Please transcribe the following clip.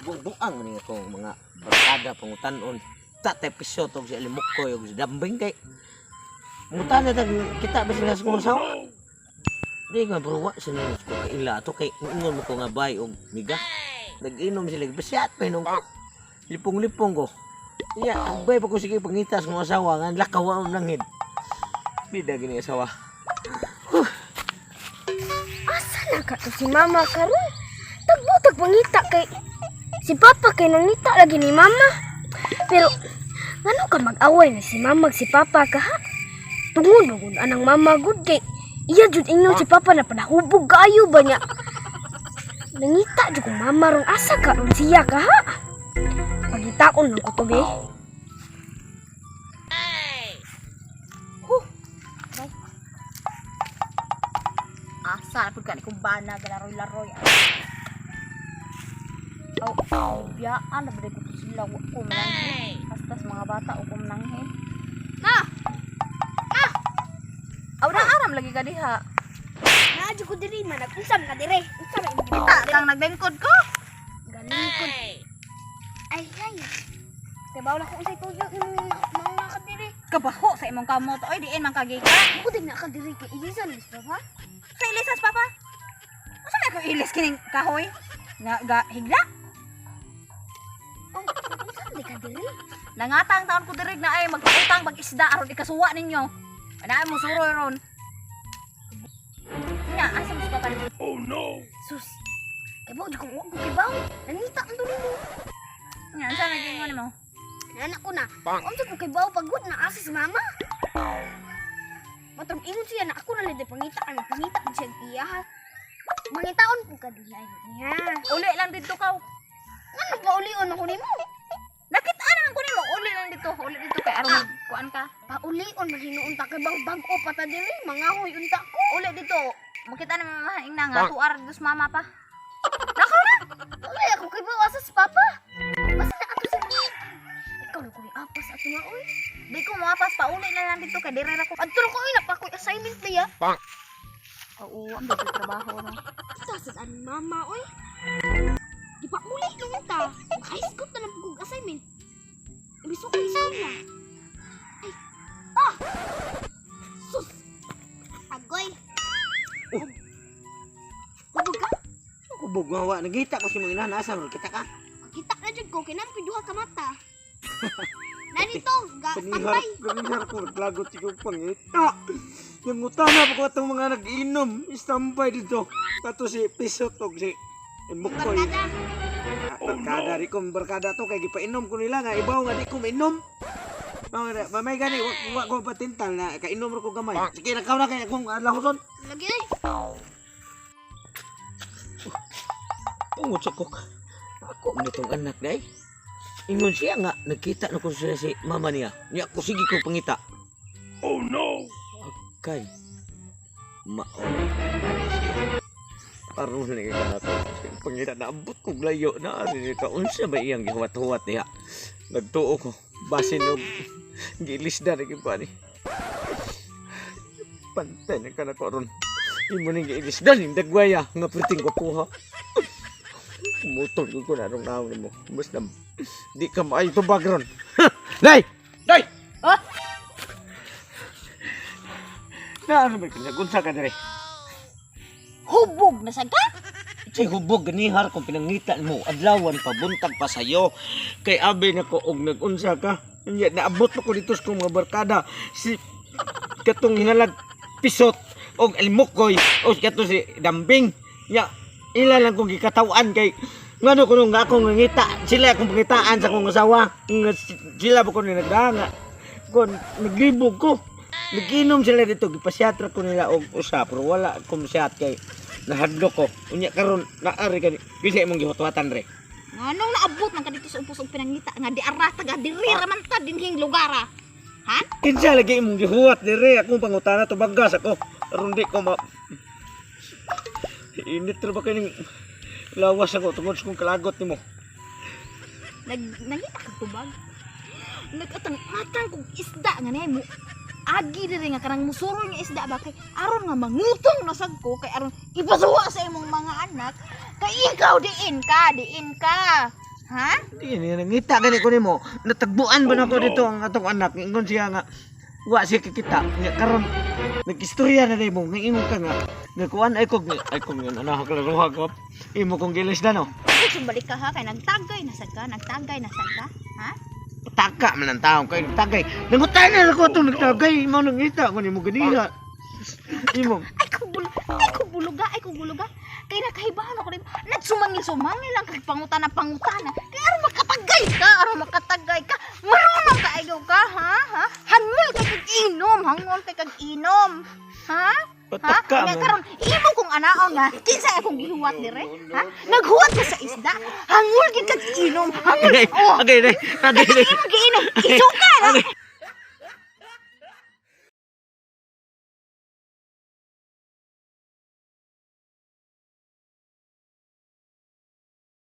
Buang ni akong mga barkada pangutanon. Tatay piso tog si Alimukoy og si Dambing kay. Mutana tag kita ba sila sa kong asawa? Di nga bro, wa sila ko kaila ato kay ingon mo ko nga bay og miga. Nag-inom sila, basyat pa inom ko. Lipong-lipong ko. Iya, ang bay pa ko sige pangitas kong asawa nga lakaw ang langhid. Bida gini asawa. Asa na ka to si mama karon? Tagbutag pangita kay si papa kay nangita lagi ni mama. Pero ngano ka mag-away na si mama ug si papa ka ha? Tungod ba gud anang mama gud kay iya jud ingon si papa na panahubog kaayo ba niya. Nangita jud kong mama ron asa ka ron siya ka ha? Pagitaon lang ko to be. Huh. Asa na pud ka ni kung bana galaroy-laroy. Aw, biyaan na ba ko sila wa ko mananghin. Hasta sa mga bata o ko mananghin. Ma! Aw, na aram lagi ka diha. Naa jud ko diri man nag-usam ka dire. Unsa may imong Kita kang naglingkod ko. Galingkod. Ay, ay. Kay bawal ako unsay tuyo imong mga kadiri. Kabaho sa imong kamot. Oy, diin man kagika. Ako din na kadiri kay ilisan ni papa. Sa ilisas papa. Unsa may ko ilis kining kahoy? Nga ga higla. Oh, unsa di kadiri? Nangatang taon ko diri na ay magpautang pag isda aron ikasuwa ninyo. Ana mo suroy ron. Nya, asa mo sa papa ni Sus. Kay bawal ko wa ko kibaw. Nangita ang duli mo. Nya, unsa may gingon nimo? Nanak ko na. Unsa ko kibaw pagod na asa si mama. Matong ingon siya na ako na lang pangita ang pangita ko siya iya. Mangitaon po ka diha niya. Uli lang dito kaw. Ngano pa ulion ako nimo? Nakita naman ko nimo, uli lang dito, uli dito kay aron kuan ka. Paulion man hinuon ta kay bang bag-o pa ta diri, mangahoy unta ko. Uli dito. Makita naman mama ing na nga tuar dito sa mama pa. Nakaw na. Wala ako kay bawa sa papa. Basta na ato sa Ikaw na kuy apas ato nga oy. Di ko moapas pa uli na lang dito kay dire ra ko. Adto na ko oy napakoy assignment na ya. Oo, ang dito trabaho no. Kita sa ang mama oy. Di pa uli na ta. Makahisgot na lang pag assignment. Ibiso ko istorya. Ay. Ah. Sus. Agoy. Oh. Hubog ka? Kubog nga wa nagita ko si mga inahan asa ron kita ka. Kita na jud ko kay namo duha ka mata. Nanito, ga Panihar, tambay. panihar ko naglagot si kong pangita. Nangutana pa ko atong mga nag-inom, istambay dito. Kato si Pisot og si Mukoy. Barkada. Barkada ri ko barkada to kay gipainom ko nila nga ibaw nga di ko mainom. Mga mamay gani wa, wa ko patintal na kainom ra ko gamay. Sige nakaw na kay akong lahoson. Lagi ay. Tungod sa kok. Ako man itong anak day. Ingon siya nga nagkita na ko siya si mama niya. Niya ko sige ko pangita. Oh no. Okay. Maon. Aron ni ka na to. Pangita na abot ko layo na ari ka unsa ba iyang gihuwat-huwat niya. Nagtuo ko basin og gilisda ra gyud ko ani. Pantay na ka na ko ron. Imo ning gilisda ning dagwaya nga perting ko kuha. Mutol ko na rong naon nimo. Basta di ka maayo tubag ron. Day! Day! Oh! Na ano ba ka unsa ka dire? Hubog na sad ka. Say hubog ganihar kung pinangita mo adlawan pa buntag pa sayo. Kay abi nako og nagunsa ka. Nya naabot pa ko dito sa kong mga barkada si katong hinalag pisot og almukoy o si katong si Dambing. Nya ila lang kong gikatawan kay ngano kuno nga akong ngita sila akong pangitaan sa akong asawa nga sila ba ko ni nagdanga kon naglibog ko naginom sila dito gipasyatra ko nila og usa pero wala ko masyat kay nahadlok ko unya karon naari kani kinsa imong gihuwatan re. Nganong naabot man ka dito sa upos og pinangita nga di ara taga diri ra man ta dinhing lugar ah. Ha? Kinsa lagi imong gihuwat dire akong pangutana tubagas ako aron di ko ma init ra ba kining lawas ako tungod sa kong kalagot nimo. Nag nangita kag tubag. Nagatang-atang kog isda nga nimo. Agi diri nga kanang musuroy nga isda ba kay aron nga mangutong na sad ko kay aron ipasuwa sa imong mga anak kay ikaw diin ka, diin ka. Ha? Di ni nangita gani ko nimo. Natagbuan ba nako dito ang atong anak? Ingon siya nga wa siya kikita. Nya karon nag-istorya na nimo, nga ingon ka nga nagkuan ay kog yun ana klaruha ko. Imo kong gilis na no. Ay, sumbalik ka ha kay nagtagay na sad ka, nagtagay na sad ka. Ha? Taka man ang taong kay nagtagay. Nangutan na ko itong nagtagay. Imo nangita ko nimo ganiha. Imo. Ay kubulo, ay kubuluga, ay kubuluga. Kay nakahibahan ako rin. Nagsumangil-sumangil lang kay pangutana pangutana. Kay aron makatagay ka, aron makatagay ka. Marunong ka ayaw ka, ha? Ha? Hangol kay kag inom, hangol kay kag inom. Ha? Ha? Pataka Nga man. karon imo kong anaon nga kinsa akong gihuwat dire? Ha? Naghuwat ka sa isda, hangol gid kag inom, hangol. Okay, Oh. okay, okay, okay. Imo giinom, isuka na.